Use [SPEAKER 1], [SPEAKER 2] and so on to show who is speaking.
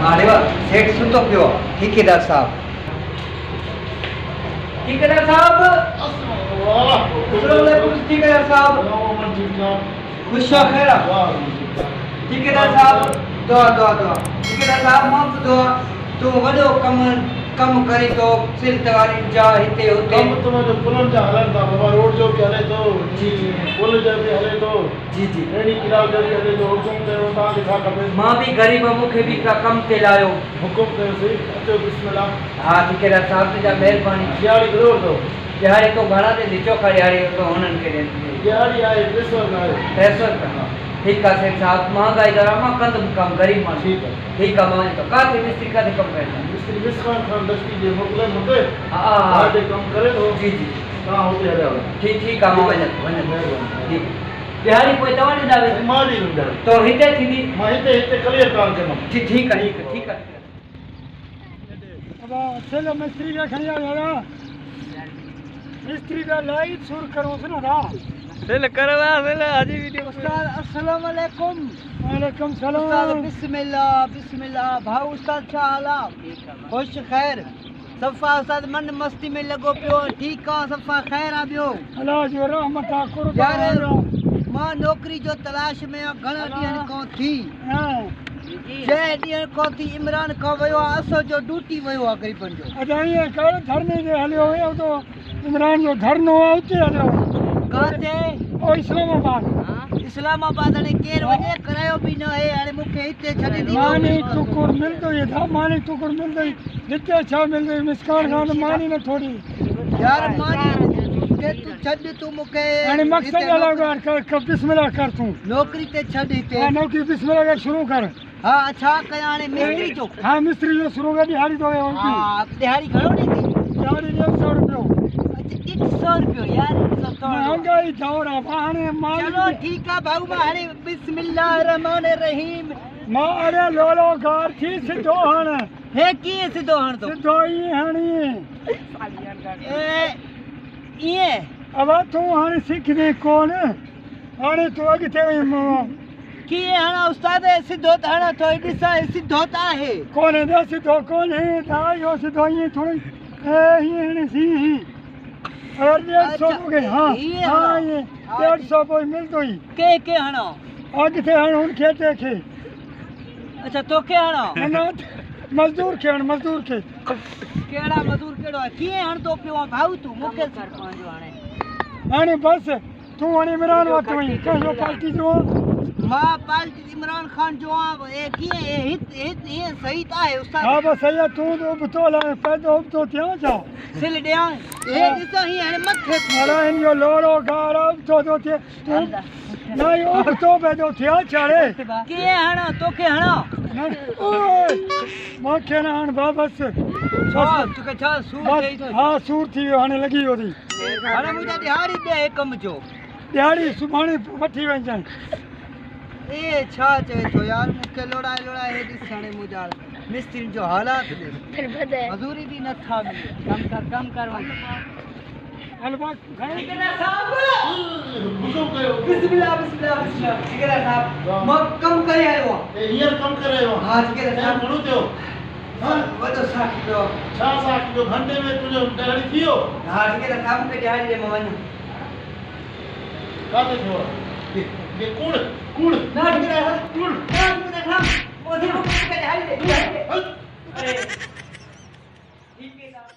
[SPEAKER 1] هاڻي وا سيٺ ستو پيو آ ٺيڪيدار صاحب. ٺيڪيدار صاحب. السلام عليڪم ٺيڪيدار صاحب. خوش آ خير آ. ٺيڪيدار صاحب دعا دعا دعا ٺيڪيدار صاحب مان ٻڌو آ تون وڏو ڪم ڪم ڪرين ٿو سل توارين جا هتي هتي.
[SPEAKER 2] ڪم ته منهنجو پلن جا هلن ٿا بابا روڊ جو به هلي ٿو
[SPEAKER 1] جي جي
[SPEAKER 2] پل جو به هلي ٿو.
[SPEAKER 1] جي جي.
[SPEAKER 2] ريڙهي ڪراء جو به هلي ٿو حڪم ڪيو توهان کي ڇا کپي.
[SPEAKER 1] مان به غريب آ مون کي به ڪا ڪم تي لايو.
[SPEAKER 2] حڪم ڪيو سي اچو بسم الله.
[SPEAKER 1] ها ٺيڪيدار صاحب تنهنجا مهرباني.
[SPEAKER 2] ڏهاڙي گهڻو وٺندو.
[SPEAKER 1] ڏهاڙي تو گهڻا ڏيندي چوکا ڏهاڙي تو هنن کي ڏيندي.
[SPEAKER 2] ڏهاڙي آهي 300 رپيا آهي.
[SPEAKER 1] 300 رپيا ها ٺيڪ آ سيٺ صاحب مهانگائي دوران مان ڪندم ڪم غريب ماڻهو
[SPEAKER 2] ٺيڪ آ.
[SPEAKER 1] ٺيڪ آ مان وڃان ٿو ڪاٿي مستري ڪاٿي ڪم ڪرين ٿا.
[SPEAKER 2] مستري مسڪان خان دشتي جي موڪليم هتي
[SPEAKER 1] ها ها
[SPEAKER 2] ها جي ڪم ڪري ٿو.
[SPEAKER 1] جي جي.
[SPEAKER 2] توهان هتي هليا وڃو.
[SPEAKER 1] ٺيڪ ٺيڪ آ مان وڃان ٿو وڃان ٿو
[SPEAKER 2] مهرباني
[SPEAKER 1] ٺيڪ ڏهاڙي پوء توهان ڏيندا ويس.
[SPEAKER 2] مان ڏيندم ڏهاڙي.
[SPEAKER 1] تو هتي ٿيندي.
[SPEAKER 2] مان هتي هتي ڪليئر ڪار ڪندم.
[SPEAKER 1] ٺيڪ ٺيڪ آ ٺيڪ ٺيڪ آ.
[SPEAKER 3] ابا سل مستري کي کڻي آيو يا مستري دا لائي سور ڪروس نه دا
[SPEAKER 1] سل کروا سل اڄ ويڊيو.
[SPEAKER 4] استاد السلام عليڪم.
[SPEAKER 3] وعليڪم سلام.
[SPEAKER 4] استاد بسم الله بسم الله ڀائو استاد ڇا حال آ خوش خير. صفا استاد من مستي ۾ لڳو پيو آ ٺيڪ آ صفا خير آ ٻيو.
[SPEAKER 3] الله جو رحمت آ قرب آ
[SPEAKER 4] يار
[SPEAKER 3] الله.
[SPEAKER 4] مان نوڪري جو تلاش ۾ آ گهڻا ڏينهن کان ٿي جنهن ڏينهن کان ٿي عمران کان ويو آ اسو جو ڊوٽي ويو آ غريبن جو.
[SPEAKER 3] ادا ائين ڪر ڌرڻي تي هليو وڃ اتو عمران جو ڌرڻو آ اتي هليو وڃ.
[SPEAKER 4] ڪاٿي؟
[SPEAKER 3] او اسلام آباد.
[SPEAKER 4] اسلام آباد هاڻي ڪير وڃي ڪرايو به نه آهي هاڻي مون کي هتي ڇڏي ڏيندو.
[SPEAKER 3] ماني ٽڪر ملندو ئي ادا ماني ٽڪر ملندو ئي هتي ڇا ملندو ئي مسڪان کان ته ماني نه ٿوري.
[SPEAKER 4] يار ماني تي تون ڇڏ تون مون کي
[SPEAKER 3] هاڻي مقصد الڳ آهي ڪر ڪر بسم الله ڪر تون.
[SPEAKER 4] نوڪري تي ڇڏ هتي.
[SPEAKER 3] ها نوڪري بسم الله ڪر شروع ڪر.
[SPEAKER 4] ها ڇا ڪيان هاڻي مستري جو.
[SPEAKER 3] ها مستري جو شروع ڪر ڏهاڙي تو
[SPEAKER 4] ها ڏهاڙي گهڻو ڏيندي.
[SPEAKER 3] ڏهاڙي 150 روپيو.
[SPEAKER 4] اچ 150 روپيو يار 150 ٿورو.
[SPEAKER 3] مهانگائي دور آ هاڻي مال.
[SPEAKER 4] چلو ٺيڪ آ ڀائو مان هاڻي بسم الله الرحمن الرحيم.
[SPEAKER 3] مان اڙي لولو گار ٿي سڌو هڻ.
[SPEAKER 4] هي ڪيئن سڌو هڻندو.
[SPEAKER 3] سڌو ائين هڻ ائين.
[SPEAKER 4] اي ائين.
[SPEAKER 3] ابا تون هاڻي سکندين ڪون هاڻي تون اڳتي وئين مون.
[SPEAKER 4] ڪيئن هڻان استاد سڌو ته هڻان ٿو هي ڏسان هي سڌو ته آهي.
[SPEAKER 3] ڪونهي ته سڌو ڪونهي ته اهو سڌو ائين ٿورو اي هيئن هڻيس هيئن هيئن اگر 150 توکي ها ها ائين 150 پوء ملندو ئي.
[SPEAKER 4] ڪنهن کي هڻان.
[SPEAKER 3] اڳتي هڻ هن کي تنهن کي.
[SPEAKER 4] اڇا توکي هڻان.
[SPEAKER 3] نه نه مزدور کي هڻ مزدور کي.
[SPEAKER 4] ڪهڙا مزدور ڪهڙو آهي ڪيئن هڻندو پيو آهين ڀائو تون مون کي سر پنهنجو هاڻي.
[SPEAKER 3] هاڻي بس تون هاڻي عمران وٽ وئين ڪنهن جو پارٽي جو آن؟
[SPEAKER 4] مان پارٽي عمران خان جو آن اي ڪيئن اي هت هت هيئن صحيح ته آهي استاد.
[SPEAKER 3] ها بس صحيح آ تون ته ابتو هلائين پيدو ابتو ٿيان ڇا؟
[SPEAKER 4] سل ڏيان هي ڏس هي هاڻي مٿي ٿي.
[SPEAKER 3] اڙا هن جو لوڙو گار آ ابتو ٿو ٿئي تون نه اهو ابتو پيدو ٿيان ڇا ري؟
[SPEAKER 4] ڪيئن هڻان توکي هڻان؟
[SPEAKER 3] نه اوئي مون کي نه هڻ با بس.
[SPEAKER 4] ڇا توکي ڇا سور ٿئي ٿو؟
[SPEAKER 3] ها سور ٿي ويو هاڻي لڳي ويو ٿي.
[SPEAKER 4] هاڻي منهنجا ڏهاڙي ڏي ڪم جو.
[SPEAKER 3] ڏهاڙي سڀاڻي وٺي وڃجانء.
[SPEAKER 4] اي ڇا چوي ٿو يار مون کي لوڙائي لوڙائي هي ڏس هاڻي منهنجا مسترين جو حالات ڏس مزوري به نٿا ملي. ڪم ڪر ڪم ڪر وڃ.
[SPEAKER 3] هل با گهڻو.
[SPEAKER 1] ٺيڪيدار صاحب
[SPEAKER 2] حڪم ڪيو.
[SPEAKER 1] بسم الله بسم الله بسم الله ٺيڪيدار صاحب مان ڪم ڪري آيو آهيان.
[SPEAKER 2] اي هينئر ڪم ڪري آيو آهين.
[SPEAKER 1] ها ٺيڪيدار صاحب.
[SPEAKER 2] ٽائيم گهڻو ٿيو.
[SPEAKER 1] وڏو ساٺ پيو آ.
[SPEAKER 2] ڇا ساٺ پيو گهنٽي ۾ تنهنجو ڏهاڙي ٿي ويو.
[SPEAKER 1] ها ٺيڪيدار صاحب مونکي ڏهاڙي ڏي مان وڃان.
[SPEAKER 2] ڪاٿي ٿيو آ هي ڪوڙ ڪوڙ
[SPEAKER 1] نه ٺيڪيدار صاحب
[SPEAKER 2] ڪوڙ
[SPEAKER 1] نه ٺيڪيدار صاحب مونکي ڏهاڙي ڏي ڏهاڙي ڏي. ٺيڪيدار.